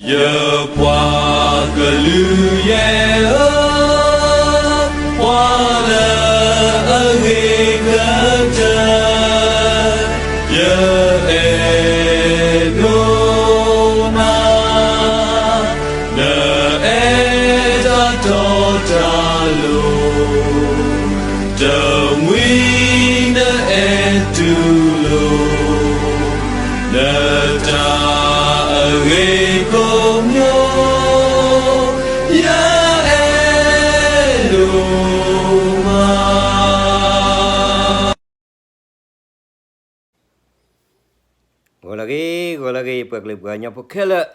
ယပှၤကလုာ်ယဲၢ်ဧၢ, ပှၤလၢအဂ့ၤကတၢၢ်, ယအဲၣ်ဒိးနၤ, နအဲၣ်တၢ်တီတၢ်လိၤ, တမှံၤနအဲၣ်တူၢ်လိာ် နတၢ်အဂ့ၤကိးမံၤ, ယအဲၣ်ဒိးမး. ဂီၤလၢအဂ့ၤ, ဂီၤလၢအဂ့ၤ ပှၤကလုာ်ပှၤကညီဖိခဲလၢာ်,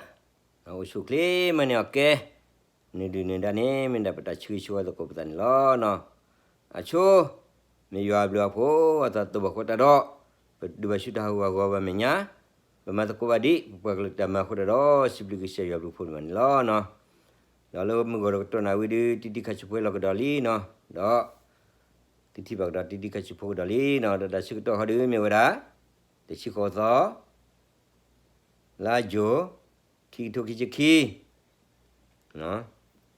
အိၣ်ဆူၣ်ချ့မၤန့ၢ်အီၣ်ကဲ, နဒုၣ်နဒါန့ၣ် မ့ၢ်ဒၣ်ပတၢ်ဆှၢဆှၢသကိးပသးန့ၣ်လီၤ. အဆိ မ့ၢ်ယွၤအဘျုးအဖှိၣ်အသးတဘၣ်အဃိသတးဒီး ပဒုးဘၣ်ဆူတၢ်ဟးဂူာ်ဟးဂီၤဘၣ်မဲာ်ညါ, ပမၤသကိးဘၣ်ဒံး ပပှၤကလုာ်တၢ်မၤအဃိသတးဒီး စံးဘျုးကစၢ်ယွၤအဘျုးအဖှိၣ်န့ၣ်လီၤ. ဒီးလၢမုၢ်ဂီၤဒီးကတီၢ်နၣ်ဝံၤဒုး တံတံခါဆံးဖိလီၤကဒီးလံနီၤ, ဒီး တထံၣ်ဘၣ်ကဒီးတံတံခါဆံးဖိကဒီးလံနီၤ, ဒီးတၢ်ဆၢကတီၢ်ဟီဒုးမ့ၢ်ဝဲဒၣ် တဆံဃိးသီ လါယူၤ ခံကထိခံဆံခံ,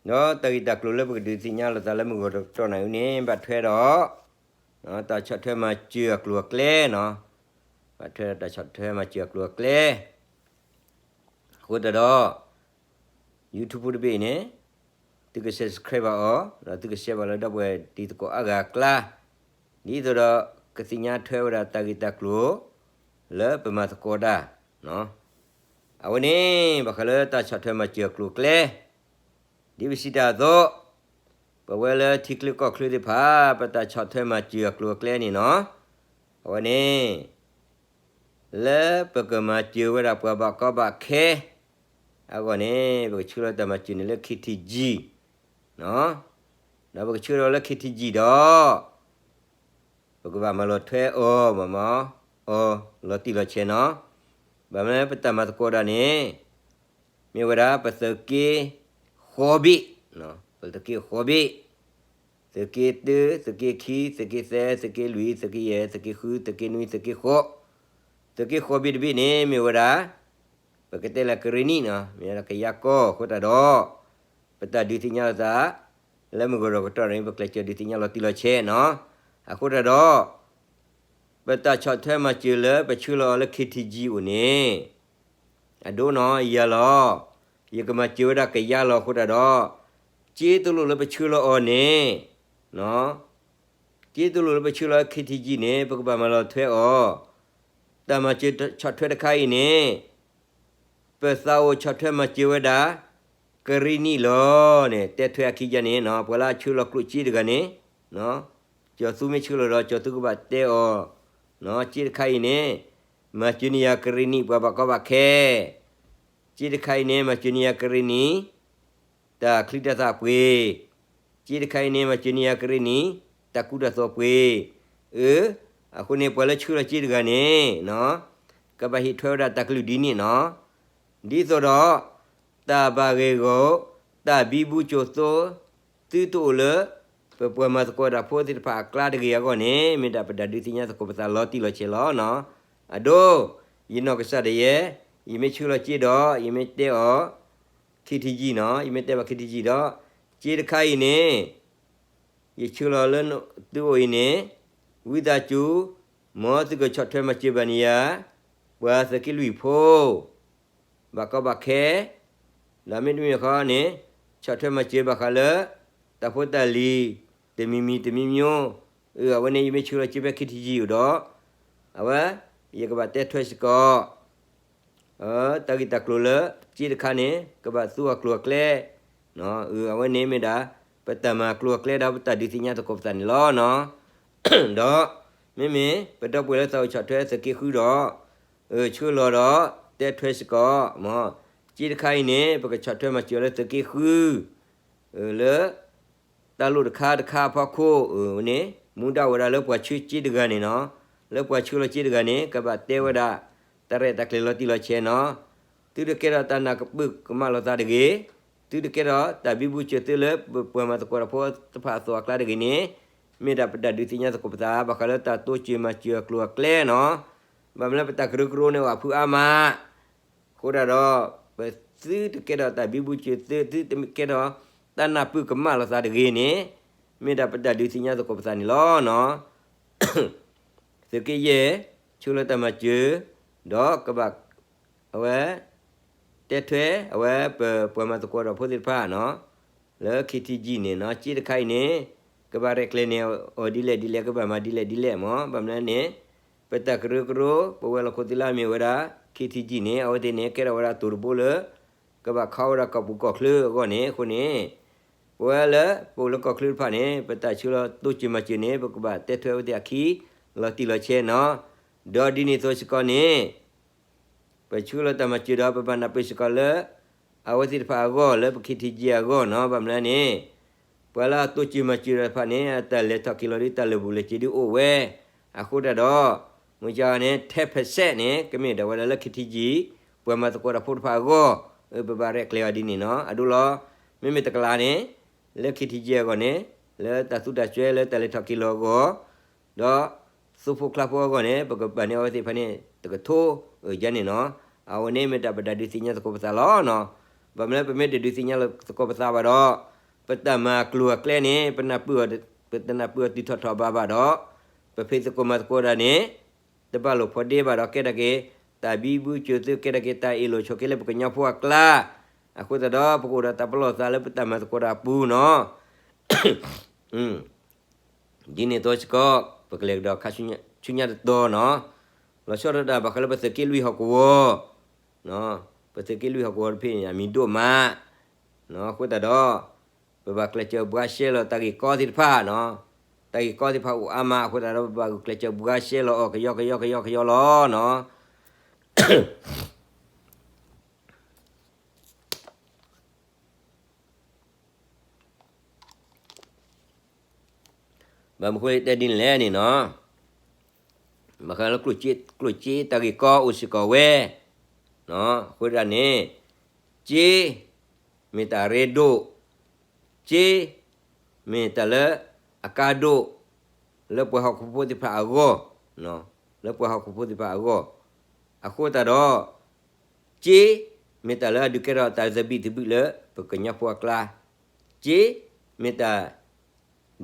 ဒီးတၢ်ဂ့ၢ်တၢ်ကျိၤလၢပကဒုးသ့ၣ်ညါလိာ်သးလၢမုၢ်ဂီၤဒီးကတီၢ်နၣ်ဝံၤန့ၣ် ဘၣ်ထွဲဒီး တၢ်ဆီၣ်ထွဲမၤစၢၤအကျိၤအကျဲနီၤ, ဘၣ်ထွဲဒီးတၢ်ဆီၣ်ထွဲမၤစၢၤအကျိၤအကျဲ အဃိသတးဒီး YouTube တဘ့ၣ်အံၤန့ၣ် သုက subscribe ဘၣ်အီၤ, ဒီးသုက share ဘၣ်လၢဒီပုၢ်ဝဲၢ်တံၤသကိးအါဂၤအကျါ, ဒ်သိးဒီး ကသ့ၣ်ညါထွဲဝဲဒၣ်တၢ်ဂ့ၢ်တၢ်ကျိၤ လၢပမၤသကိးတၢ် အဝဲန့ၣ် ဘၣ်ဃးလၢတၢ်ဆီၣ်ထွဲမၤစၢၤအကျိၤအကျဲ, ဒ်ပစံးတၢ်အသိး, ပဝဲလၢထံချၢကီၢ်ချၢသ့ၣ်တဖၣ် ပတၢ်ဆီၣ်ထွဲမၤစၢၤအကျိၤအကျဲန့ၣ်နီၤ, အဝဲန့ၣ် လၢပကမၤစၢၤဝဲဒၣ်ပှၤဘၣ်ကီဘၣ်ခဲ အဂီၢ်န့ၣ် ပကဆှၢလီၤတၢ်မၤစၢၤန့ၣ်လၢ KTG ဒီးပကဆှၢလီၤလၢ KTG ဒီး ပကဘၣ်မၤလီၤထွဲအီၤ မၤမၤအီၤ လီၤတံၢ်လီၤဆဲးနီၤ, ဘၣ်မနုၤပတၢ်မၤသကိးတၢ်န့ၣ် မ့ၢ်ဝဲဒၣ်ပသုးက့ဃီဘ့ၣ်, ပသုးက့ဃီဘ့ၣ်, သုးက့တၢ, သုးက့ခံ, သုးက့သၢ, သုးက့လွံၢ်, သုးက့ယဲၢ်, သုးက့ဃု, သုးက့နွံ, သုးက့ဃိး, သုးက့ဃီဘ့ၣ်တဘ့ၣ်န့ၣ် မ့ၢ်ဝဲဒၣ် ပကတဲလၢကရ့ၣ်နံၣ်နီၤ, မ့ၢ်ဝဲဒၣ်ကယၤကီၢ်အဃိသတးဒီး ပတၢ်ဒုးသ့ၣ်ညါလိာ်သး လၢမုၢ်ဂီၤဒီးကတီၢ်န့ၣ် ပကျဲးစၢးဒုးသ့ၣ်ညါလီၤတံၢ်လီၤဆဲးနီၤ, အဃိသတးဒီး ပတၢ်ဆီၣ်ထွဲမၤစၢၤလၢပဆှၢလီၤအီၤလၢ KTG အိၣ်န့ၣ် အဒိနီၤ ယၤလီၤ, ယကမၤစၢၤဝဲဒၣ်ကယၤလီၤအဃိသတးဒီး စ့တလိၣ်လၢပဆှၢလီၤအီၤန့ၣ်, စ့တလိၣ်လၢပဆှၢလီၤ KTG န့ၣ် ပကဘၣ်မၤလီၤထွဲအီၤ, တၢ်မၤစၢၤဆီၣ်ထွဲတခါအံၤန့ၣ် ပသးအိၣ်ဆီၣ်ထွဲမၤစၢၤဝဲဒၣ် ကရ့ၣ်နံၣ်လီၤန့ၣ် တဲထွဲအခံယၤန့ၣ်နီၤ, ပှၤလၢအဆှၢလီၤကျိၣ်စ့တဂၤန့ၣ်, ကၠီၤသူမ့ၢ်ဆှၢလီၤဒီး ကၠီၤသူကဘၣ်တဲအီၤ, စ့တခါအံၤန့ၣ် မၤစၢၤန့ၢ်ယၤကရ့ၣ်နံၣ်ပှၤဘၣ်ကီဘၣ်ခဲ, စ့တခါအံၤန့ၣ် မၤစၢၤန့ၢ်ယၤကရ့ၣ်နံၣ် တၢ်ချံတၢ်သၣ်ပှ့ၤ, စ့တခါအံၤန့ၣ် မၤစၢၤန့ၢ်ယၤကရ့ၣ်နံၣ် တၢ်ကူတၢ်သိးပှ့ၤ, အၢ, အဃိန့ၣ် ပှၤလၢဆှၢလီၤစ့တဂၤန့ၣ် ကဘၣ်ဟ့ၣ်ထွဲဝဲဒၣ်တၢ်ကလုၢ်ဒ်န့ၣ်နီၤ, ဒ်သိးဒီး တၢ်ဘၣ်ဂ့ၢ်ဂီၢ်, တၢ်ဘံဘူကၠိၤသိ, သုတအိၣ်လၢ ပပှၤမၤသကိးတၢ်ဖိသ့ၣ်တဖၣ်အကျါတဂ့ၤအဂီၢ်န့ၣ် မ့ၢ်ဒၣ်ပတၢ်ဒုးသ့ၣ်ညါသကိးပသးလီၤတံၢ်လီၤဆဲးလီၤနီၤ, အဒိ, ယနီၢ်ကစၢ်ဒၣ်ယဲ, ယမ့ၢ်ဆှၢလီၤစ့ဒီး ယမ့ၢ်တဲအီၤ KTG နီၤ, ယမ့ၢ်တဲဘၣ် KTG ဒီး စ့တခါအံၤန့ၣ် ယဆှၢလီၤလၢသုအိၣ်အံၤန့ၣ် ဝံသးစူၤ မ်သုကဆီၣ်ထွဲမၤစၢၤဘၣ်န့ၢ်ယၤ ပှၤသုးက့လွံၢ်ဖိ ဘၣ်ကီဘၣ်ခဲ, ဒီးမ့တမ့ၢ်ဃီန့ၣ် ဆီၣ်ထွဲမၤစၢၤဘၣ်ဃးလၢ တၢ်ဖိတၢ်လံၤ တမံၤမံၤတမံၤမံၤ, အဝဲန့ၣ် ယမ့ၢ်ဆှၢလီၤစ့ဖဲ KTG အိၣ်ဒီး အဝဲ ယကဘၣ်တဲထွဲစ့ၢ်ကီး တၢ်ဂ့ၢ်တၢ်ကျိၤလၢ စ့တခါန့ၣ် ကဘၣ်သူအကျိၤအကျဲ, အဝဲန့ၣ်မ့ၢ်ဒၣ် ပတၢ်မၤကျိၤအကျဲဒီးပတၢ်ဒုးသ့ၣ်ညါသကိးပသးန့ၣ်လီၤနီၤ, ဒီး မ့မ့ၢ်ပဒီပုၢ်ဝဲၢ်လၢသးအိၣ်ဆီၣ်ထွဲသုးက့ဃုဒီး ဆှၢလီၤဒီး တဲထွဲစ့ၢ်ကီး မ် စ့တခါအံၤန့ၣ် ပကဆီၣ်ထွဲမၤစၢၤလၢသုးက့ဃု လၢ တၢ်လိၣ်တခါတခါအဖီခိၣ်န့ၣ် မူဒါဝဲဒၣ်လၢပှၤဆှၢစ့တဂၤန့ၣ်နီၤ, လၢပှၤဆှၢလီၤစ့တဂၤန့ၣ် ကဘၣ်တဲဝဲဒၣ် တၢ်ရဲၣ်တၢ်ကျဲၤလီၤတံၢ်လီၤဆဲးနီၤ, သုတကဲထီၣ်တၢ်နၢ်ကပၢၢ်ကမၣ်လိာ်သးတဂ့ၤ, သုတကဲထီၣ်တၢ်ဘံဘူစၢၤသုလၢပပှၤမၤသကိးတၢ်ဖိတဖၣ်အသိးအကျါတဂ့ၤန့ၣ် မ့ၢ်ဒၣ်ပတၢ်ဒုးသ့ၣ်ညါသကိးပသး ဘၣ်ဃးလၢတၢ်တိစၢၤမၤစၢၤအကျိၤအကျဲနီၤ, ဘၣ်မနုၤလၢပတၢ်ကရၢကရိန့ၣ်အိၣ်အဖုအါမး အဃိဒၣ်ဒီး ပ သုတကဲထီၣ်တၢ်ဘံဘူစၢၤသု, သုတကဲထီၣ်တၢ်နၢ်ပၢၢ်ကမၣ်လိာ်သးတဂ့ၤန့ၣ်, မ့ၢ်ဒၣ်ပတၢ်ဒုးသ့ၣ်ညါသကိးပသးန့ၣ်လီၤ. သုးက့ယဲၢ် ဆှၢလီၤတၢ်မၤစၢၤ, ဒီးကဘၣ် အဝဲ တဲထွဲ အဝဲပပှၤမၤသကိးတၢ်ဖိသ့ၣ်တဖၣ်နီၤ, လၢ ခ့ထံကံၣ်န့ၣ်နီၤ, စ့တခါအံၤန့ၣ် ကဘၣ်ရဲၣ်ကျဲၤန့ၢ်အီၤဒ်လဲၣ်ဒ်လဲၣ်, ကဘၣ်မၤဒ်လဲၣ်ဒ်လဲၣ်မၢ်. ဘၣ်မနုၤန့ၣ် ပတၢ်ကရၢကရိ ပဝဲၤလီၢ်ခိၣ်သ့ၣ်လၢအမ့ၢ်ဝဲဒၣ် ခ့ထံကံၣ်န့ၣ် အဝဲသ့ၣ်န့ၣ် ကဲထီၣ်ဝဲဒၣ်တိၤတဘိလၢ ကဘၣ်ခီဝဲဒၣ်ကီၢ်ပူၤကီၢ်ချၢအဂီၢ်န့ၣ်. အဃိန့ၣ် ပဝဲလၢပအိၣ်လၢကီၢ်ချၢတဖၣ်န့ၣ် ပတၢ်ဆှၢလီၤတိစၢၤမၤစၢၤန့ၣ် ပကဘၣ်တဲထွဲဝဲသ့ၣ်အခံ လီၤတံၢ်လီၤဆဲးနီၤ. ဒီးဒ်န့ၣ်အသိးစ့ၢ်ကီးန့ၣ် ပဆှၢလီၤတၢ်မၤစၢၤဒီး ပဘၣ်နၢ်ပၢၢ်စ့ၢ်ကီးလၢ အဝဲသ့ၣ်တဖၣ်အဂီၢ် လၢပ ခ့ထံကံၣ် အဂီၢ်နီၤ. ဘၣ်မနုၤလဲၣ်န့ၣ် ပှၤလၢအတိစၢၤမၤစၢၤတဖၣ်န့ၣ် အတၢ်လဲၤထီၣ်က့ၤလီၤဒ်တၢ်လၢာ်ဘူၣ်လၢာ်စ့ၤဒ်အိၣ်ဝဲ. အဃိသတးဒီး မုၢ်ကန့ၣ် ten percent န့ၣ် ကမ့ၢ်ဒၣ်ဝဲဒၣ်လၢ ခ့ထံကံၣ် ပှၤမၤသကိးတၢ်ဖိတဖၣ်အဂီၢ်, ပဘၣ်ရဲၣ်ကျဲၤအီၤဒ်န့ၣ်နီၤ. အဒိလီၤ မ့မ့ၢ်တကလးန့ၣ် လၢ ခ့ထံကံၣ် အဂီၢ်န့ၣ် လၢတၢ်သူတၢ်စွဲလၢတၢ်လဲၤထီၣ်က့ၤလီၤအဂီၢ် ဒီးသိဖိကျါဖိအဂီၢ်န့ၣ် ပကဘၣ်န့ၢ်အဝဲသ့ၣ်တဖၣ်န့ၣ် တကထိဧိၤယဲန့ၣ်နီၤ. အဝဲန့ၣ်မ့ၢ်တၢ်ပတၢ်ဒုးသ့ၣ်ညါသကိးပသးလီၤနီၤ. ဘၣ်မနုၤလၢပမ့ၢ်တဒုးသ့ၣ်ညါသကိးပသးဘၣ်ဒီး ပတၢ်မၤကျိၤအကျဲန့ၣ် ပနၢ်ပၢၢ်အီၤ, ပတနၢ်ပၢၢ်အီၤတုၤထီၣ်ထီၣ်ဘးဘၣ်ဒီး ပဖံးသကိးမၤသကိးတၢ်န့ၣ် တဘၣ်လိာ်ဖိးဒ့ဘၣ်ဒီး ကဲထီၣ်က့ၤ တၢ်ဘံဘူစၢၤသု ကဲထီၣ်က့ၤတၢ်အ့ၣ်လိာ်ဆိးက့လၢပကညီဖိအကျါ. အဃိသတးဒီး ပကအိၣ်ဒီးတၢ်ပလီၢ်သးလၢပတၢ်မၤသကိးတၢ်အပူၤနီၤ. ဒ်န့ၣ်အသိးစ့ၢ်ကီး ပကလဲၤကဒီးခါဆူညါတတီၤနီၤ. လီၤဆီဒၣ်တၢ်ဘၣ်ဃးလၢပသုးက့လွံၢ်ဟီၣ်ကဝီၤ, ပသုးက့လွံၢ်ဟီၣ်ကဝီၤတဖၣ်န့ၣ် အမံၤဒိၣ်မး, အဃိသတးဒီး ပဘၣ်ကျဲးစၢးဘှါရှဲလီၤတၢ်ဂ့ၢ်ကီသ့ၣ်တဖၣ်နီၤ. တၢ်ဂ့ၢ်ကီသ့ၣ်တဖၣ်အိၣ်အါမးအဃိသတးဒီး ပဘၣ်ကျဲးစၢးဘှါရှဲလီၤအီၤကယီကယီကယီကယီလီၤနီၤ. ဘၣ်မနုၤဃိလၢတဲဒ်န့ၣ်လဲၣ်န့ၣ်နီၤ, ဘၣ်ဃးလၢကျိၣ်စ့တၢ်ဂ့ၢ်ကီအိၣ်စ့ၢ်ကီးဝဲ, အဃိသတးန့ၣ် စ့ မ့ၢ်တၢ်ရ့ဒိၣ်, စ့ မ့ၢ်တၢ်လၢအကါဒိၣ် လၢပှၤဟီၣ်ခိၣ်ဖိသ့ၣ်တဖၣ်အဂီၢ်, လၢပှၤဟီၣ်ခိၣ်ဖိသ့ၣ်တဖၣ်အဂီၢ်, အဃိသတးဒီး စ့ မ့ၢ်တၢ်လၢအဒုးကဲထီၣ်တၢ်သဘံၣ်သဘုၣ်လၢပကညီဖိအကျါ, စ့ မ့ၢ်တၢ်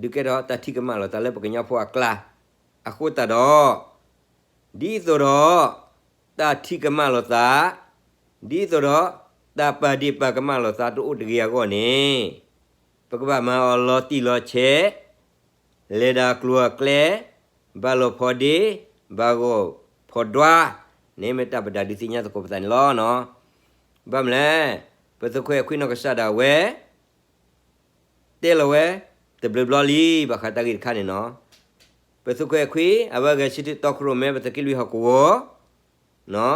ဒုးကဲထီၣ်တၢ်ထံၣ်ကမၣ်လိာ်သးလၢပကညီဖိအကျါ, အဃိသတးဒီး ဒ်သိးဒီး တၢ်ထံၣ်ကမၣ်လိာ်သး, ဒ်သိးဒီး တၢ်ပာ်ဒ့ၣ်ပာ်ကမၣ်လိာ်သးတအိၣ်တဂ့ၤအဂီၢ်န့ၣ် ပကဘၣ်မၤအီၤလီၤတံၢ်လီၤဆဲး, လဲၤဒၣ်ကျိၤအကျဲ, ဘၣ်လိာ်ဖိးဒ့, ဘၣ်ဂီၢ်ဖိးဒွါ, န့ၣ်မ့ၢ်တၢ်ပတၢ်ဒုးသ့ၣ်ညါသကိးပသးန့ၣ်လီၤ. ဘၣ်မနုၤလဲၣ်, ပသုးခိၣ်အဲၣ်ခွံနီၢ်ကစၢ်ဒၣ်ဝဲ တဲလီၤဝဲ တဘျုးဘျီလံ ဘၣ်ဃးတၢ်ဂ့ၢ်တခါန့ၣ်နီၤ. ပသုးခိၣ်အဲၣ်ခွံ အဝဲဂဲၤဆၢထၢၣ်တီခိၣ်ရိၣ်မဲပသုးက့လွံၢ်ဟီၣ်ကဝီၤ,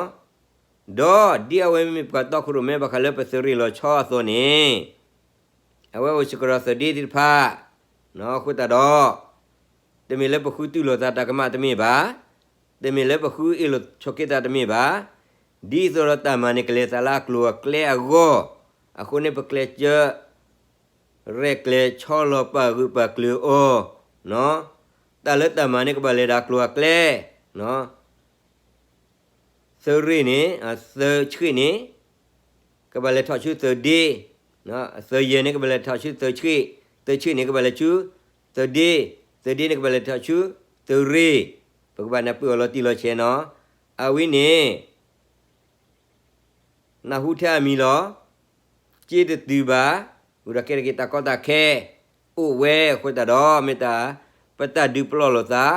ဒီးဒ်အဝဲမ့ၢ်ပှၤတီခိၣ်ရိၣ်မဲဘၣ်ဃးလၢပသုးရ့ၣ်လီၤဆီအသိးန့ၣ်, အဝဲအိၣ်စ့ၢ်ကီးဒီးသုးဒ့သ့ၣ်တဖၣ်, အဃိသတးဒီး တမ့ၢ်လၢပဃုတူၢ်လိာ်သးတၢ်ကမၣ်တမ့ၢ်ဘၣ်, တမ့ၢ်လၢပဃုအ့ၣ်လိာ်ဆိးက့သးတမ့ၢ်ဘၣ်, ဒ်သိးဒီးတၢ်မၤန့ၣ်ကလဲၤသးလၢအကျိၤအကျဲအဂီၢ်, အဃိန့ၣ်ပကျဲးစၢး ရဲၣ်ကျဲၤဆီလီၤပာ်ဂၢၢ်ပာ်ကျၢၤအီၤ, တၢ်လၢတၢ်မၤန့ၣ်ကဘၣ်လဲၤဒၣ်ကျိၤအကျဲ, သုးရ့ၣ်န့ၣ် သုးဆှ့ၣ်န့ၣ် ကဘၣ်လဲၤထီၣ်ဆူသုးဒ့, သုးယဲၢ်န့ၣ် ကဘၣ်လဲၤထီၣ်ဆူသုးဆှ့ၣ်, သုးဆှ့ၣ်န့ၣ် ကဘၣ်လဲၤဆူသုးဒ့, သုးဒ့န့ၣ် ကဘၣ်လဲၤထီၣ်ဆူသုးရ့ၣ်, ပကဘၣ်နၢ်ပၢၢ်အီၤလီၤတံၢ်လီၤဆဲးနီၤ. အဝဲန့ၣ် နၢ်ဟူထဲအမံၤလီၤ. စ့တတုၤဘၣ်, အိၣ်ဒီးကဲထီၣ်က့ၤတၢ်ကီတၢ်ခဲ အိၣ်ဝဲအဃိသတးဒီး မ့ၢ်တၢ် ပတၢ်ဒုးပလီၢ်လိာ်သး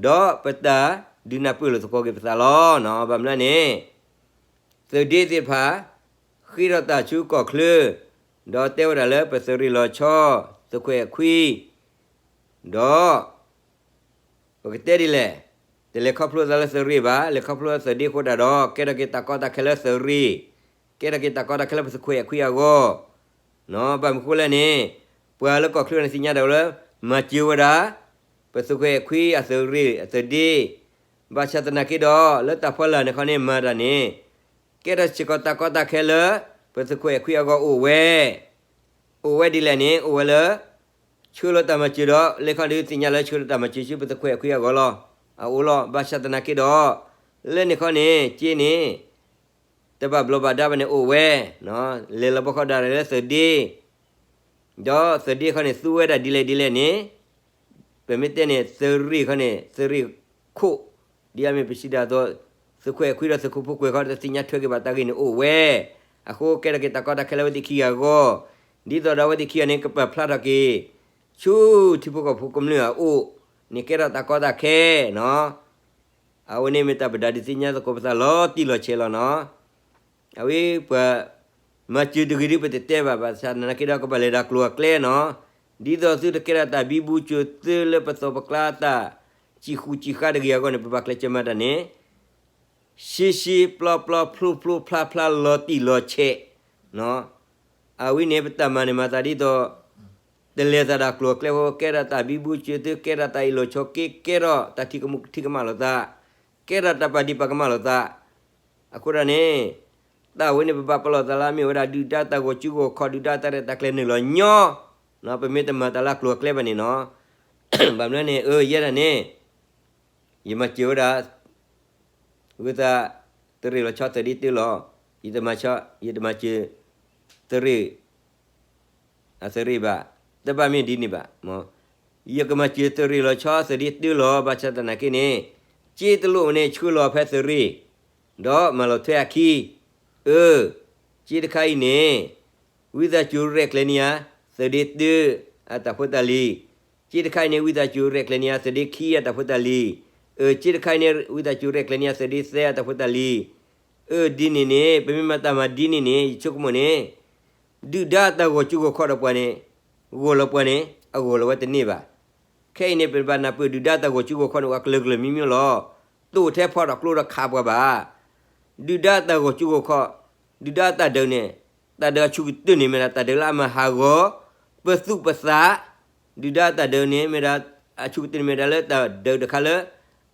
ဒီးပတၢ်ဒုးနၢ်ပၢၢ်လိာ်သကိးက့ၤပသးလီၤ. ဘၣ်မနုၤလဲၣ်န့ၣ် သုးဒ့သ့ၣ်တဖၣ် ဃ့ထီၣ်တၢ်ဆူကီၢ်ချၢ ဒီးတဲဝဲဒၣ်လၢပသုးရ့ၣ်လီၤဆီ သုးခိၣ်အဲၣ်ခွံ ဒီး ပကတဲဒ်လဲၣ်, တလဲၤခီဖျိသးလၢသုးရ့ၣ်ဘၣ်, လဲၤခီဖျိလၢသုးဒ့အဃိသတးဒီး ကဲထီၣ်က့ၤတၢ်ကီတၢ်ခဲလၢသုးရ့ၣ်, ကဲထီၣ်က့ၤတၢ်ကီတၢ်ခဲလၢပသုးခိၣ်အဲၣ်ခွံအဂီၢ်, ဘၣ်မနုၤဃိလဲၣ်န့ၣ် ပှၤလၢကီၢ်ချၢန့ၣ်သ့ၣ်ညါဒၣ်ဝဲလၢ မၤစၢၤဝဲဒၣ် ပသုးခိၣ်အဲၣ်ခွံအသုးရ့ၣ်အသုးဒ့, ဘၣ်ဆၣ်သနာ်က့ဒီး လၢတၢ်ဖီလာ်န့ၣ်ခီန့ၣ် မၤတၢ်န့ၣ် ကဲထီၣ်စ့ၢ်ကီးတၢ်ကီတၢ်ခဲလၢ ပသုးခိၣ်အဲၣ်ခွံအဂီၢ်အိၣ်ဝဲ, အိၣ်ဝဲဒ်လဲၣ်န့ၣ် အိၣ်ဝဲလၢ ဆှၢလီၤတၢ်မၤစၢၤဒီး လၢခီဒုးသ့ၣ်ညါလၢဆှၢလီၤတၢ်မၤစၢၤဆူပသုးခိၣ်အဲၣ်ခွံအဂီၢ်လီၤ. အအိၣ်လီၤ. ဘၣ်ဆၣ်သနာ်က့ဒီး လၢန့ၣ်ခီန့ၣ် စ့န့ၣ် တဘၣ်ဘျီးဘၣ်ဒါဘၣ်န့ၣ်အိၣ်ဝဲ, လဲၤလီၤဘၣ်ဃီဒၣ်လဲာ်လၢသုးဒ့, ဒီးသုးဒ့ခီန့ၣ် သူဝဲဒၣ်ဒ်လဲၣ်ဒ်လဲၣ်န့ၣ်, ပမ့ၢ်တဲန့ၣ် သုးရ့ၣ်ခီန့ၣ် သုးရ့ၣ်ခိၣ်, ဒ်အမ့ၢ်ပစံးဒၣ်အသိး, သုးခိၣ်အဲၣ်ခွံဒီးသုးခိၣ်ဖိကွဲးခီ တသ့ၣ်ညါထွဲက့ၤဘၣ်တၢ်ဂ့ၢ်န့ၣ်အိၣ်ဝဲ, အဃိကဲထီၣ်က့ၤတၢ်ကီတၢ်ခဲလၢအဝဲသ့ၣ်ခံဂၤအဂီၢ်, ဒ်သိးဒီးအဝဲသ့ၣ်ခံဂၤန့ၣ် ကပာ်ဖျါထီၣ်က့ၤ ဆူထံဖိကီၢ်ဖိကမျၢၢ်အအိၣ်န့ၣ် ကဲထီၣ်တၢ်ကီတၢ်ခဲနီၤ. အဝဲန့ၣ်မ့ၢ်တၢ်ပဒုးသ့ၣ်ညါသကိးပသးလီၤတံၢ်လီၤဆဲးလီၤနီၤ. အဝဲပှၤမၤစၢၤတဂ့ၤဒ်ပတတဲဘၣ်, ဘၣ်ဆၣ်သနာ်က့ဒီး ကဘၣ်လဲၤဒီးကျိၤအကျဲနီၤ. ဒ်သိးသုတကဲထီၣ်တၢ်ဘံဘူစၢၤသုလၢပသီၣ်ပကျါတၢ်စံၣ်ဃူစံၣ်ဃါတဂ့ၤအဂီၢ်န့ၣ် ပဘၣ်ကျဲးစၢးမၤတၢ်န့ၣ် ရှဲရှဲပျီပျီဖျိဖျိဖျါဖျါလီၤတံၢ်လီၤဆဲးနီၤ. အဝဲန့ၣ် ပတၢ်မၤန့ၣ်မၤသးဒ်သိး တလဲၤသးဒီးကျိၤအကျဲဖိ, ကဲထီၣ်တၢ်ဘံဘူစၢၤသု, ကဲထီၣ်တၢ်အ့ၣ်လိာ်ဆိးက့, ကဲထီၣ်တၢ်ထံၣ်ကမူၣ်ထံၣ်ကမၣ်လိာ်သး, ကဲထီၣ်တၢ်ပာ်ဒံးပာ်ကမၣ်လိာ်သး. အဃိဒၣ်န့ၣ် တၢ်ဝဲန့ၣ် ပဘၣ်ပလီၢ်သးလၢအမ့ၢ်ဝဲဒၣ် ဒုၣ်ဒါတၢ်ဂီၤစုဂီၤခီၣ်, ဒုၣ်ဒါတၢ်ရဲၣ်တၢ်ကျဲၤနုာ်လီၤညီ, ပမ့ၢ်တမၤတၢ်လၢကျိၤအကျဲဘၣ်န့ၣ်နီၤ. ဘၣ်မနုၤန့ၣ် အၢ ယဲဒၣ်န့ၣ် ယမၤစၢၤဝဲဒၣ် ဝံသး သုးရ့ၣ်လီၤဆီ သုးဒ့တၢလီၤ. ယတမၤဆီ, ယတမၤစၢၤ သုးရ့ၣ် အသုးရ့ၣ်ဘၣ်, တဘၣ်မ့ၢ်ဒ်န့ၣ်ဘၣ်. ယကမၤစၢၤသုးရ့ၣ်လီၤဆီ သုးဒ့တၢလီၤ. ဘၣ်ဆၣ်သနာ်က့န့ၣ် ကၠ့တလိၣ်န့ၣ် ဆှၢလီၤဖဲသုးရ့ၣ် ဒီးမၤလီၤထွဲအခံ. အၢ, ကၠ့တခါအံၤန့ၣ် ဝံသးစူၤရဲၣ်ကျဲၤန့ၢ်ယၤ သုးဒ့တၢ အတၢ်ဖိတၢ်လံၤ. ကၠ့တခါအံၤန့ၣ် ဝံသးစူၤရဲၣ်ကျဲၤန့ၢ်ယၤ သုးဒ့ခံ အတၢ်ဖိတၢ်လံၤ. အၢ, ကၠ့တခါအံၤန့ၣ် ဝံသးစူၤရဲၣ်ကျဲၤန့ၢ်ယၤ သုးဒ့သၢ အတၢ်ဖိတၢ်လံၤ. အၢ, ဒ်န့ၣ်န့ၣ် ပမ့ၢ်မၤတၢ်မၤဒ်န့ၣ်န့ၣ် ယဆိကမိၣ်န့ၣ် ဒုၣ်ဒါတၢ်ဂီၤစုဂီၤခီၣ်ဒီးပှၤန့ၣ် ဂီၤလီၤပှၤန့ၣ် အဂီၤလီၤဝဲတန့ၢ်ဘၣ်. ခဲအံၤန့ၣ် ပဘၣ်နၢ်ပၢၢ် ဒုၣ်ဒါတၢ်ဂီၤစုဂီၤခီၣ်န့ၣ် အကလုာ်ကလုာ်မံၤမံၤလီၤ. တအိၣ်ထဲဖီဒီးကျိဒီးခးပှၤဘၣ်. ဒုၣ်ဒါတၢ်ဂီၤစုဂီၤခီၣ်, ဒုၣ်ဒါတၢ်ဒုးန့ၣ်, တၢ်ဒုးအဆူၣ်ကတၢၢ်န့ၣ် မ့ၢ်ဒၣ်တၢ်ဒုးလၢအမၤဟးဂီၤ ပသူၣ်ပသး. ဒုၣ်ဒါတၢ်ဒုးန့ၣ် မ့ၢ်ဒၣ် အဆူၣ်ကတၢၢ်န့ၣ် မ့ၢ်ဒၣ်လၢတၢ်ဒုးတခါလၢ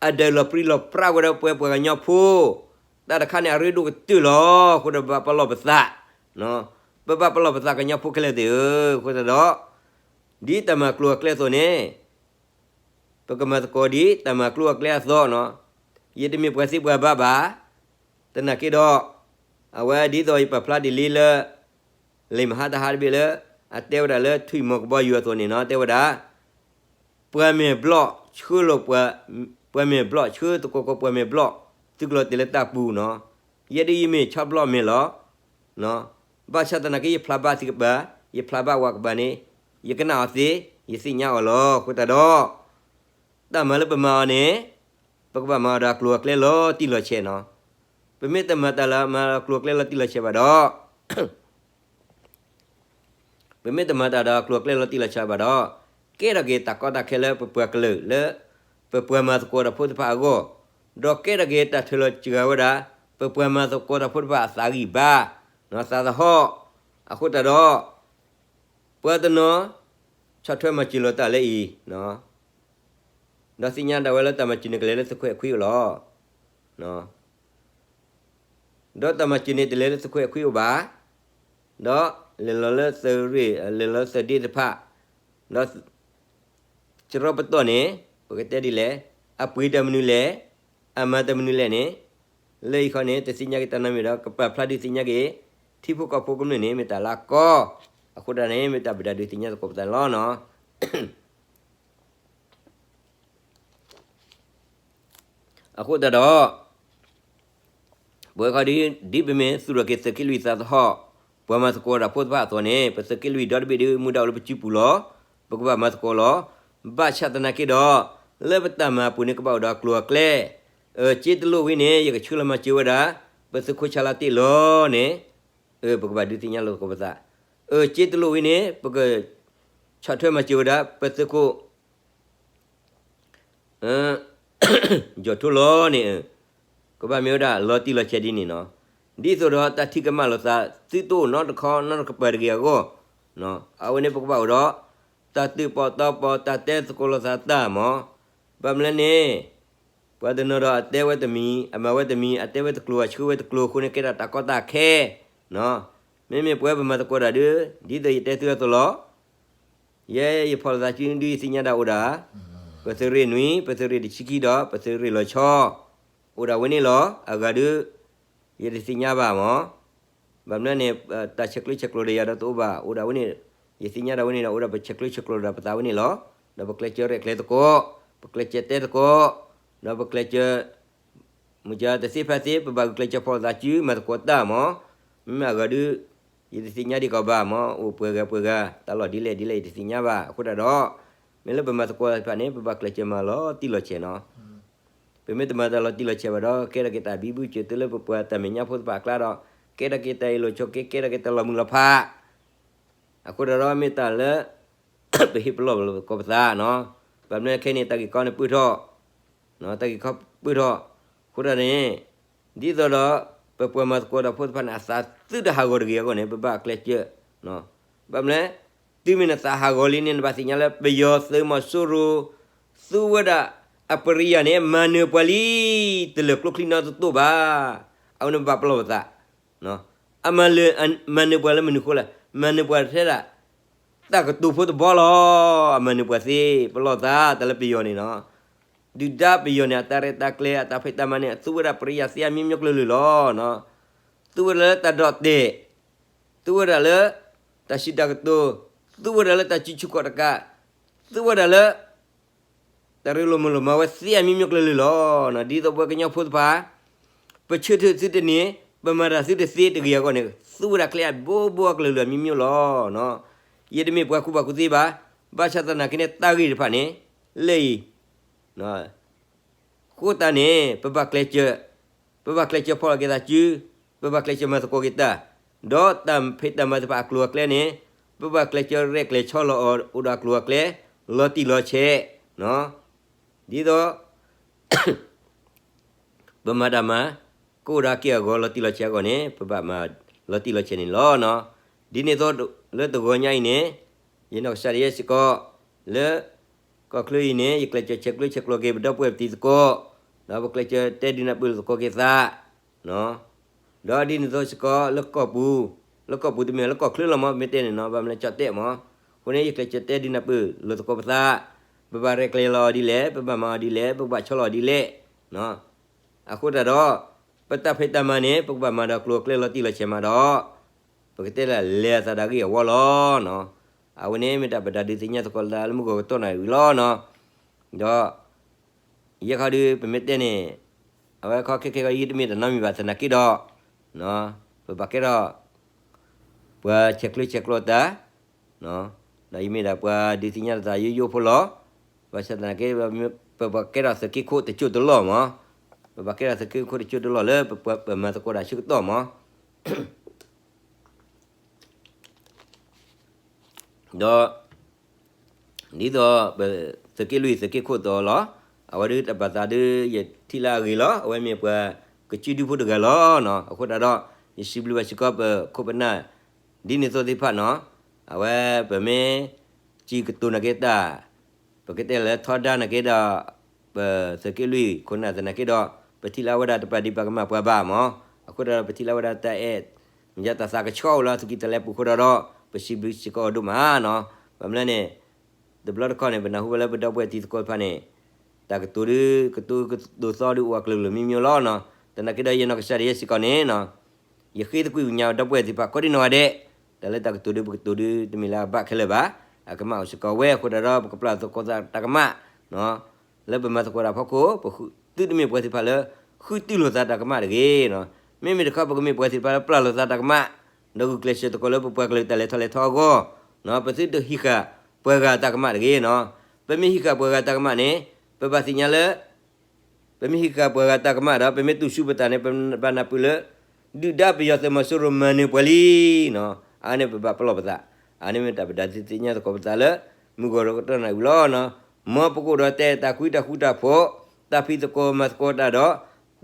အဒုးလီၤပြံလီၤပြါဝဲဒီးပှၤ ပှၤကညီဖိ တၢ်တခါန့ၣ် အရ့ဒိၣ်ကတၢၢ်လီၤ. အဃိဒီးပဘၣ်ပလီၢ်ပသး, ပဘၣ်ပလီၢ်ပသးကညီဖိခဲလၢာ်သ့ၣ်ဧၢ. အဃိသတးဒီး ဒ်တၢ်မၤကျိၤအကျဲအသိးန့ၣ် ပကမၤသကိးဒ်တၢ်မၤကျိၤအကျဲအသိးနီၤ. ယတမ့ၢ်ပှၤသ့ပှၤဘၣ်ဘၣ်. သနာ်က့ဒီး အဝဲဒ်သိးယပာ်ဖျါဒ်လံလၢ လံာ်မဟါတဟါတဘ့ၣ်လၢ အတဲဝဲဒၣ်လၢထွံၣ်မီၤကဘီယူၤအသိးန့ၣ်နီၤ, တဲဝဲဒၣ် ပှၤမဲာ်ဘျီၣ်ဆှၢလီၤ, ပှၤမဲာ်ဘျီၣ်ဆှၢသကိးကိးပှၤမဲာ်ဘျီၣ် သုကလီၤတဲာ်လၢတၢ်ပူၤနီၤ. ယဲဒၣ်ယမ့ၢ်ဆီဘျီၣ်မဲာ်လီၤ. ဘၣ်ဆၣ်သနာ်က့ ယဖျါဘၣ်သုကပၤ, ယဖျါဘၣ်ဝဲကပၤန့ၣ် ယကနၣ်အီၤသ့, ယသ့ၣ်ညါအီၤလီၤ. အဃိသတးဒီး တၢ်မၤလၢပမၤအီၤန့ၣ် ပကဘၣ်မၤအီၤဒီးအကျိၤအကျဲလီၤတံၢ်လီၤဆဲးနီၤ. ပမ့ၢ်တမၤတၢ်လၢမၤအီၤဒီးအကျိၤအကျဲလီၤတံၢ်လီၤဆဲးဘၣ်ဒီး ပမ့ၢ်တမၤတၢ်ဒီးအကျိၤအကျဲလီၤတံၢ်လီၤဆဲးဘၣ်ဒီး ကဲထီၣ်က့ၤတၢ်ကီတၢ်ခဲလၢပပှၤကလုာ်လၢ ပပှၤမၤသကိးတၢ်ဖိတဖၣ်အဂီၢ်, ဒီးကဲထီၣ်က့ၤတၢ်ထုးလီၤစှၤဝဲဒၣ် ပပှၤမၤသကိးတၢ်ဖိတဖၣ်အသးဂံၢ်ဘါ, သးသဟီၣ်. အဃိသတးဒီး ပှၤတနီၤ ဆီၣ်ထွဲမၤစၢၤလိာ်တၢ်လၢအံၤ ဒီးသ့ၣ်ညါဒၣ်ဝဲလၢတၢ်မၤစၢၤန့ၣ်ကလဲၤလၢသုးခိၣ်အဲၣ်ခွံအိၣ်လီၤ. ဒီးတၢ်မၤစၢၤန့ၣ်တလဲၤလၢသုးခိၣ်အဲၣ်ခွံအိၣ်ဘၣ်, ဒီးလဲၤလီၤလၢသုးရ့ၣ်, လဲၤလီၤလၢသုးဒ့တဖၣ်, ဒီး စရီပတီၢ်န့ၣ် ပကတဲဒ်လဲၣ်, အပှ့ၤတၢ်မနုၤလဲၣ်, အမၤတၢ်မနုၤလဲၣ်န့ၣ် လၢအံၤခီန့ၣ် တသ့ၣ်ညါက့ၤတၢ်နီတမံၤဒီး ကပာ်ဖျါဒုးသ့ၣ်ညါက့ၤ ထံဖိကီၢ်ဖိကမျၢၢ်န့ၣ် မ့ၢ်တၢ်လၢအကီ, အဃိဒၣ်န့ၣ် မ့ၢ်တၢ်ပဒုးသ့ၣ်ညါသကိးပသးန့ၣ်လီၤ. အဃိသတးဒီး ပဝဲခီဒ် ဒ်ပမ့ၢ်သူၣ်ထီၣ်က့ၤသုးက့လွံၢ်သးသဟီၣ် ပှၤမၤသကိးတၢ်ဖိတဖၣ်အသိးန့ၣ် ပသုးက့လွံၢ်ဒီတဘ့ၣ်ဒ်မူဒါအိၣ်လၢပစုပူၤလီၤ. ပကဘၣ်မၤသကိးလီၤ. ဘၣ်ဆၣ်သနာ်က့ဒီး လၢပတၢ်မၤအပူၤန့ၣ် ကဘၣ်အိၣ်ဒီးအကျိၤအကျဲ, အၢ စ့တလိၣ်ဝံၤန့ၣ် ယကဆှၢလီၤမၤစၢၤဝဲဒၣ် ပသုးခိၣ်ဆါလါတ့ၢ်လီၤန့ၣ် အၢ ပကဘၣ်ဒုးသ့ၣ်ညါလိာ်သကိးပသး, အၢ စ့တလိၣ်ဝံၤန့ၣ် ပကဆီၣ်ထွဲမၤစၢၤဝဲဒၣ် ပသုးခိၣ် ယီၢ်ထိလီၤန့ၣ် ကဘၣ်မ့ၢ်ဝဲဒၣ်လီၤတံၢ်လီၤဆဲးဒ်န့ၣ်နီၤ. ဒ်သိးဒီးတၢ်ထံၣ်ကမၣ်လိာ်သး သုတအိၣ်နီတခီနီတကပၤတဂ့ၤအဂီၢ်, အဝဲန့ၣ်ပကဘၣ်အိၣ်ဒီး တၢ်တၢၣ်ပီၣ်တီပီၣ် တၢ်တဲသကိးလိာ်သးတၢ်မး. ဘၣ်မနုၤလဲၣ်န့ၣ် ပှၤတနီၤဒီးအတဲဝဲတမံၤ အမၤဝဲတမံၤ အတဲဝဲတကျိၤ အဆှၢဝဲတကျိၤအဃိန့ၣ် ကဲထီၣ်တၢ်ကီတၢ်ခဲ မ့မ့ၢ်ပဝဲပမၤသကိးတၢ်ဒီး ဒ်သိးယတဲသုအသိးလီၤ. ယဲယဖီၣ်လိာ်သးစုဒုးယသ့ၣ်ညါဒၣ်အိၣ်ဒၣ် ပသုးရ့ၣ်နွံ ပသုးရ့ၣ်တဆံခံဒီး ပသုးရ့ၣ်လီၤဆီ အိၣ်ဒၣ်ဝဲန့ၣ်လီၤ. အဂၤဒီး ယတသ့ၣ်ညါဘၣ်မၢ်. ဘၣ်မနုၤန့ၣ် တၢ်ဆဲးကျၢဆဲးကျိးဒီးယၤဒီးတအိၣ်ဘၣ်, အိၣ်ဒၣ်ဝဲန့ၣ်, ယသ့ၣ်ညါဒၣ်ဝဲန့ၣ်ဒီး အိၣ်ဒၣ်ပဆဲးကျၢဆဲးကျိးဒၣ်ပသးဝဲန့ၣ်လီၤ. ဒီးပကျဲးစၢးရဲၣ်ကျဲၤသကိး, ပကျဲးစၢးတဲသကိး, ဒီးပကျဲးစၢး မုၢ်ကတသ့ဖဲသ့ ပဘၣ်ဂုာ်ကျဲးစၢးဖီၣ်လိာ်သးစု မၤသကိးတၢ်မၢ်. မ့မ့ၢ်အဂၤဒုး ယတသ့ၣ်ညါဒံးကီးဘၣ်မၢ်, အိၣ်ပှဲၤဂၤပှဲၤဂၤ တၢ်လီၢ်ဒ်လဲၣ်ဒ်လဲၣ် ယတသ့ၣ်ညါဘၣ်. အဃိသတးဒီး မ့ၢ်လၢပမၤသကိးသ့ၣ်တဖၣ်န့ၣ် ပဘၣ်ကျဲးစၢးမၤလီၤတံၢ်လီၤဆဲးနီၤ. ပမ့ၢ်တမၤတၢ်လီၤတံၢ်လီၤဆဲးဘၣ်ဒီး ကဲထီၣ်က့ၤတၢ်ဘံဘူစၢၤတုၤလၢပပှၤတၢ်မဲာ်ညါဖိသ့ၣ်တဖၣ်အကျါဒီး ကဲထီၣ်က့ၤတၢ်အ့ၣ်လိာ်ဆိးက့, ကဲထီၣ်က့ၤတၢ်လီၤမုၢ်လီၤဖး. အဃိသတးဒီးမ့ၢ်တၢ်လၢ ပဟ့ၣ်ပလီၢ်သကိးပသးနီၤ. ဘၣ်မနုၤခဲအံၤန့ၣ် တၢ်ဂ့ၢ်ကီန့ၣ်ပၢၢ်ထီၣ်, တၢ်ဂ့ၢ်ကီပၢၢ်ထီၣ်. အဃိသတးန့ၣ် ဒ်သိးဒီး ပပှၤမၤသကိးတၢ်ဖိသ့ၣ်တဖၣ်န့ၣ် အသးသုတဟးဂီၤတဂ့ၤအဂီၢ်န့ၣ် ပဘၣ်ကျဲးစၢး. ဘၣ်မနုၤလဲၣ်, တုၤမ့ၢ်နသးဟးဂီၤလံန့ၣ် နဘၣ်သ့ၣ်ညါလၢပယီၤသုးမီၤစိရိၤ သူဝဲဒၣ်အပရံယၤန့ၣ် မၤနၢၤပှၤလံ, တလၢာ်ကျိချံနီတတိၢ်ဘၣ်. အဝဲန့ၣ်ပဘၣ်ပလီၢ်ပသး. အမၤလၢ မၤနၢၤပှၤလၢမနုၤအဃိလဲၣ်, မၤနၢၤပှၤထဲဒၣ် တၢ်ကတိၤဖိတဘီလီၤ. အမၤနၢၤပှၤသ့ ပလီၢ်သး တၢ်လၢပယီၤန့ၣ်နီၤ. ဒုၣ်ဒါပယီၤန့ၣ် အတၢ်ရဲၣ်တၢ်ကျဲၤ အတၢ်ဖံးတၢ်မၤန့ၣ် သူဝဲဒၣ်ပရံယၤသ့အမျိုးမျိုးကလုာ်ကလုာ်လီၤ. သူဝဲဒၣ်လၢတၢ်ဒိးတဲာ်, သူဝဲဒၣ်လၢ တၢ်စံးတၢ်ကတိၤ, သူဝဲဒၣ်လၢတၢ်စုဆူၣ်ခီၣ်တကး, သူဝဲဒၣ်လၢ တၢ်ရ့လိာ်မုာ်လိာ်မၤဝဲသ့အမျိုးမျိုးကလုာ်ကလုာ်လီၤ. ဒ်သိးပဝဲကညီဖိသ့ၣ်တဖၣ် ပဆၢထၢၣ်သုတန့ၢ်, ပမၤတၢ်သုတသ့တဂ့ၤအဂီၢ်န့ၣ် သူဝဲဒၣ်ကျဲအဘိဘိကလုာ်ကလုာ်အမျိုးမျိုးလီၤ. ယတမ့ၢ်ပှၤကူၣ်ဘၣ်ကူၣ်သ့ဘၣ်. ဘၣ်ဆၣ်သနာ်က့န့ၣ် တၢ်ဂ့ၢ်တဖၣ်န့ၣ် လၢအံၤ အဃိသတးန့ၣ် ပဘၣ်ကျဲးစၢး, ပဘၣ်ကျဲးစၢးဖီၣ်လီၤက့ၤသးစု, ပဘၣ်ကျဲးစၢးမၤသကိးက့ၤတၢ်, ဒီးတၢ်ဖံးတၢ်မၤသ့ၣ်တဖၣ်အကျိၤအကျဲန့ၣ် ပဘၣ်ကျဲးစၢးရဲၣ်ကျဲၤဆီလီၤအီၤ အိၣ်ဒီးအကျိၤအကျဲ လီၤတံၢ်လီၤဆဲး, ဒ်သိး ပမၤတၢ်မၤ ကအိၣ်ဒီးအက့ၢ်အဂီၤလီၤတံၢ်လီၤဆဲးအဂီၢ်န့ၣ် ပဘၣ်မၤလီၤတံၢ်လီၤဆဲးန့ၣ်လီၤ. ဒ်န့ၣ်အသိးလၢတဂီၤညါအံၤန့ၣ် ယနီၢ်ကစၢ်ဒၣ်ယဲစ့ၢ်ကီး လၢ ကီၢ်ချၢအံၤန့ၣ် ယကျဲးစၢးဆဲးကျၢဆဲးကျိးက့ၤ ပဒီပုၢ်ဝဲၢ်ပတံၤသကိး, ဒီးပကျဲးစၢးတဲဒုးနၢ်ပၢၢ်လိာ်သကိးက့ၤသး ဒီးဒ်န့ၣ်အသိးစ့ၢ်ကီးလၢကီၢ်ပူၤ, လၢကီၢ်ပူၤတမ့ၢ်လၢကီၢ်ချၢလီၤမၢ် မ့ၢ်တဲန့ၣ်နီၤ ဘၣ်မနုၤလဲၣ်ကၠီၣ်တဲၣ်မၢ်. အဃိန့ၣ် ယကျဲးစၢးတဲဒုးနၢ်ပၢၢ်လိာ်သကိးပသး, ပဘၣ်ရဲၣ်ကျဲၤလီၤအီၤဒ်လဲၣ်, ပဘၣ်မၤအီၤဒ်လဲၣ်, ပကဘၣ်ဆီလီၤအီၤဒ်လဲၣ်. အဃိသတးဒီး ပတၢ်ဖံးတၢ်မၤန့ၣ် ပကဘၣ်မၤဒီးကျိၤအကျဲလီၤတံၢ်လီၤဆဲးမးဒီး ပကတဲလၢလဲၤအသးဒီးအဂ့ၢ်အဝီလီၤ. အဝဲန့ၣ်မ့ၢ်တၢ်ပတၢ်ဒုးသ့ၣ်ညါသကိးလၢမုၢ်ဂီၤကတီၢ်နၣ်ရံၣ်ဝံၤလီၤ. ဒီး ယဲခီဒုး ပမ့ၢ်တဲန့ၣ် အဝဲခီခဲခဲခီ ယတမ့ၢ်တၢ်နီတမံၤဘၣ်သနာ်က့ဒီး ပဘၣ်ကဲထီၣ် ပှၤဆဲးကျၢဆဲးကျိးတၢ်, ဒီးယမ့ၢ်ဒၣ်ပှၤဒုးသ့ၣ်ညါတၢ်ယိယိဖိလီၤ. ဘၣ်ဆၣ်သနာ်က့ ပဘၣ်ကဲထီၣ်သုးက့ခိၣ်တစိၢ်တလီၢ်မၢ်, ပဘၣ်ကဲထီၣ်သုးက့ခိၣ်တစိၢ်တလီၢ်လၢ ပမၤသကိးတၢ်ဆၢကတီၢ်မၢ်. ဒီး ဒ်သိးပသုးက့လွံၢ် သုးက့ခိၣ်သီလီၤ. အဝဲဒုးတၢ်ဘၣ်သးဒုး ယထံၣ်လၢအဂ့ၤလီၤ. အဝဲမ့ၢ်ပှၤကစုဒုဖိတဂၤလီၤ. အဃိသတးဒီး ယစံးဘျုးဘၣ်စ့ၢ်ကီးပခိၣ်ပနၢ် ဒ်န့ၣ်အသိးသ့ၣ်တဖၣ်နီၤ. အဝဲပမ့ၢ်စံးကတိၤနာ်က့တၢ် ပကတဲလၢထီဒါနာ်က့ဒီး ပသုးက့လွံၢ်ခိၣ်နၢ်သနာ်က့ဒီး ပထံၣ်လၢအဝဲဒၣ်တပာ်ဒံးပာ်ကမၣ်ပှၤဘၣ်မၢ်. အဃိသတးဒီး ပထံၣ်လၢအဝဲဒၣ်တၢ်အဲၣ် မ့ၢ်တၢ်သးကဆှီအိၣ်လၢအသူၣ်ကံၢ်သးလဲပူၤအဃိသတးဒီး ပစံးဘျုးစ့ၢ်ကီးအီၤဒိၣ်မးနီၤ. ဘၣ်မနုၤလဲၣ်န့ၣ် တဘျီတခီၣ်န့ၣ် ပနၢ်ဟူဝဲလၢပဒီပုၢ်ဝဲၢ်တံၤသကိးတဖၣ်န့ၣ် တၢ်ကတိၤဒုး ကတိၤကတိၤသီဒုးအိၣ်အကလုာ်ကလုာ်မံၤမံၤလီၤနီၤ. သနာ်က့ဒီးယနီၢ်ကစၢ်ဒၣ်ယဲစ့ၢ်ကီးန့ၣ်နီၤ ယဃ့သကွံာ်ညါဒီပုၢ်ဝဲၢ်သ့ၣ်တဖၣ်ကိးဒံနီၢ်ဂၤဒဲး, တၢ်လၢတၢ်ကတိၤဒုး ပကတိၤဒုးတမ့ၢ်လၢအဘၣ်ခဲလၢာ်ဘၣ်. အကမၣ်အိၣ်စ့ၢ်ကီးဝဲအဃိသတးဒီး ပကပျၢ်သကိးသးတၢ်ကမၣ် လၢပမၤသကိးတၢ်ဖီခိၣ် ပသုတမ့ၢ်ပှၤသ့ၣ်တဖၣ်လၢ ဃုတုၢ်လိာ်သးတၢ်ကမၣ်တဂ့ၤနီၤ. မ့မ့ၢ်တခီ ပကမ့ၢ်ပှၤသ့ၣ်တဖၣ်လၢပျၢ်လိာ်သးတၢ်ကမၣ် ဒီးဂုာ်ကျဲးစၢးသကိးလၢပပှၤကလုာ်တၢ်လဲၤထီၣ်လဲၤထီအဂီၢ်, ပသုတဟံးဃာ်ပှၤဂၤတၢ်ကမၣ်တဂ့ၤနီၤ. ပမ့ၢ်ဟံးဃာ်ပှၤဂၤတၢ်ကမၣ်န့ၣ် ပဘၣ်သ့ၣ်ညါလၢ ပမ့ၢ်ဟံးဃာ်ပှၤဂၤတၢ်ကမၣ်ဒီး ပမ့ၢ်တူၢ်ဆူပတၢ်န့ၣ် ပဘၣ်နၢ်ပၢၢ်လၢ ဒုၣ်ဒါပယီၤသုးမီၤစိရိၤမၤနၢၤပှၤလံနီၤ. အါန့ၣ်ပဘၣ်ပလီၢ်ပသး, အါန့ၣ်မ့ၢ်တၢ်ပတၢ်ဒုးသ့ၣ်ညါသကိးပသးလၢ မုၢ်ဂီၤဒီးကတီၢ်နၣ်ရံၣ်ဝံၤလီၤနီၤ. မ်ပကအိၣ်ဒီးတၢ်အဲၣ်တၢ်ကွံတၢ်ဃူတၢ်ဖိး, တၢ်ဖံးသကိးမၤသကိးတၢ်ဒီး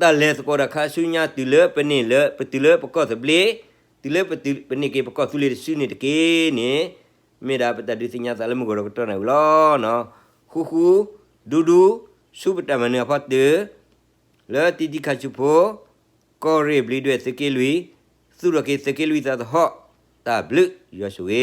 တၢ်လဲၤသကိးဒီးခါဆူညါတုၤလၢပန့ၢ်လၢ ပတုၤလၢပကီၢ်သဘျ့, တုၤလၢပန့ၢ်က့ၤပကီၢ်သူလ့ၤတစုန့ၣ်တက့ၢ်န့ၣ် မ့ၢ်ဒၣ်ပတၢ်ဒုးသ့ၣ်ညါသးလၢမုၢ်ဂီၤဒီးကတီၢ်နၣ်ရံၣ်ဝံၤလီၤနီၤ. ဃူဃူ, ဒူဒူ, ဆူပတၢ်မၤနၢၤအဖီတၢၢ်, လၢတံၤတံၤခါဆူဖိ, ကီၢ်ရ့ၣ်ဘျံးဒွဲၣ်သုးက့လွံၢ်, သူၣ်ထီၣ်က့ၤသုးက့လွံၢ်သးသဟီၣ်, တၢ်ဘျုးယွၤဆိၣ်ဂ့ၤ